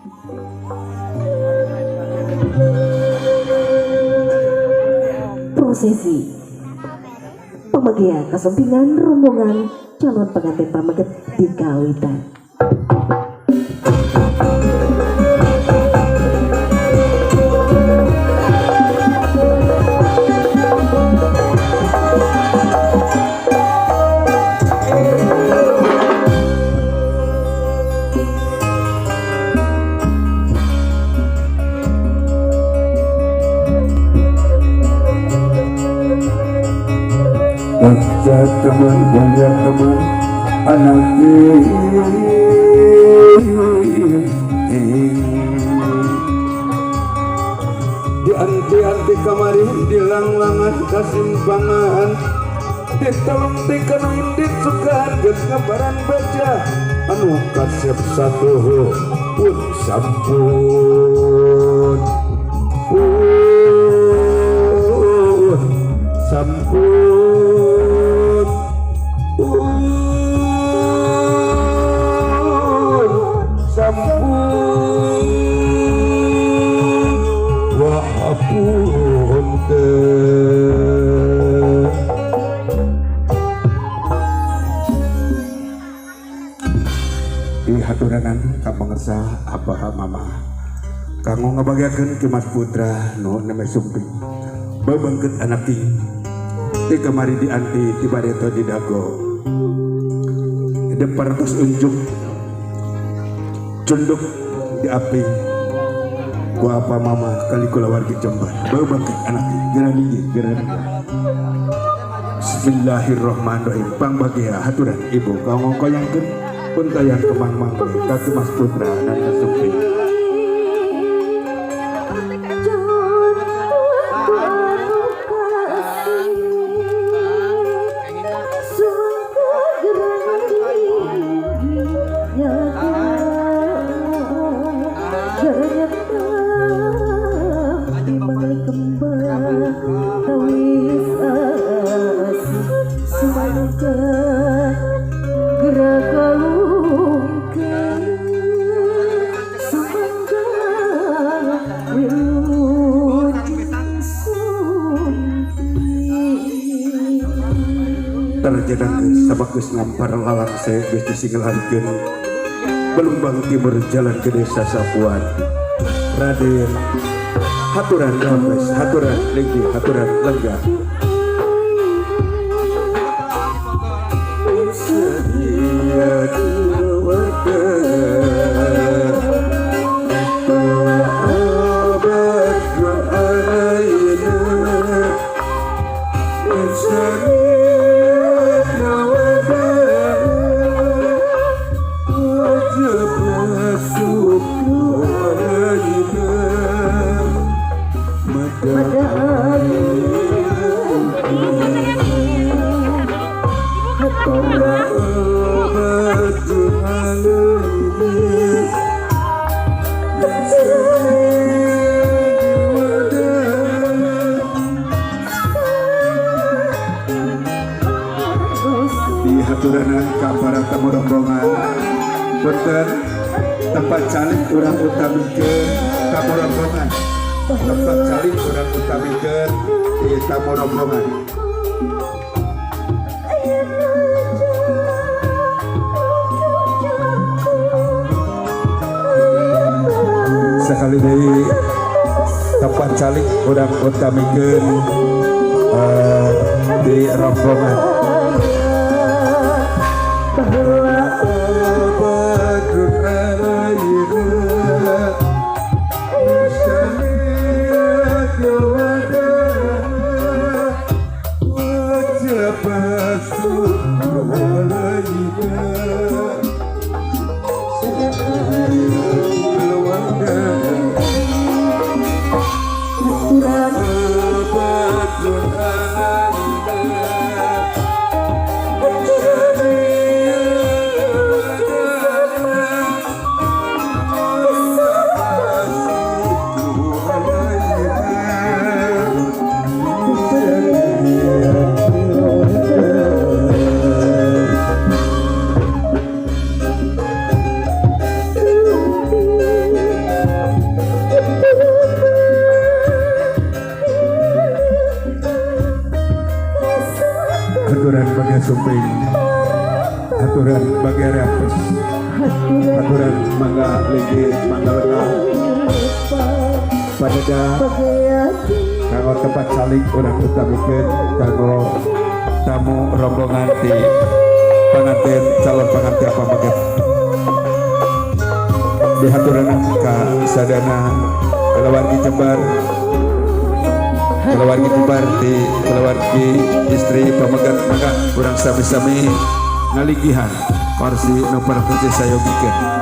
Prosesi pembagian kasumpingan rombongan calon pengantin pameget di kawitan. Baca teman, banyak teman, anak. Di anti-anti kamari, di langlangan kasimpangan, di tolong di kanu indit sukaan geus ngabaran baca anu kasep satuhu pun sampun pun sampun pun sampun wa apunten. Di haturanan ka pangersa abah mama kanggo ngabagiakeun ki Mas Putra nu nembe sumping bebengkeut anak king di kamari di anti di bareto di dago depan tos unjuk cunduk di api ku apa mama kali kula wargi Jember bebengkeut anak king geura linggih geura linggih. Bismillahirrahmanirrahim. Pangbagia haturan ibu kanggo koyangkeun puntayan kemang mangke ka Mas Putra nan sumping. Terjadang sabagus ngampar lalang saya geus disinggelarkeun Belumbang Timur jalan ke desa Sapuan. Raden haturan rampes, haturan linggi, haturan lenggah. Sedia dihaturanan ka para tamu rombongan. Punten, tempat calik urang utamikeun tamu rombongan, tempat calik urang utamikeun di tamu rombongan. Sekali deui, tempat calik urang utamikeun di rombongan. sumping. Aturan bagi apes. Aturan mangga legi, mangga lengah. Padeda kanggo tempat salik urang utamikeun kanggo tamu rombongan di pengantin, calon pengantin pameget. Dihaturanan ka sadana keluarga Jembar, keluarga Jembar di keluarga istri pameget, maka urang sami-sami ngaligihan kursi nu parantos disayogikeun.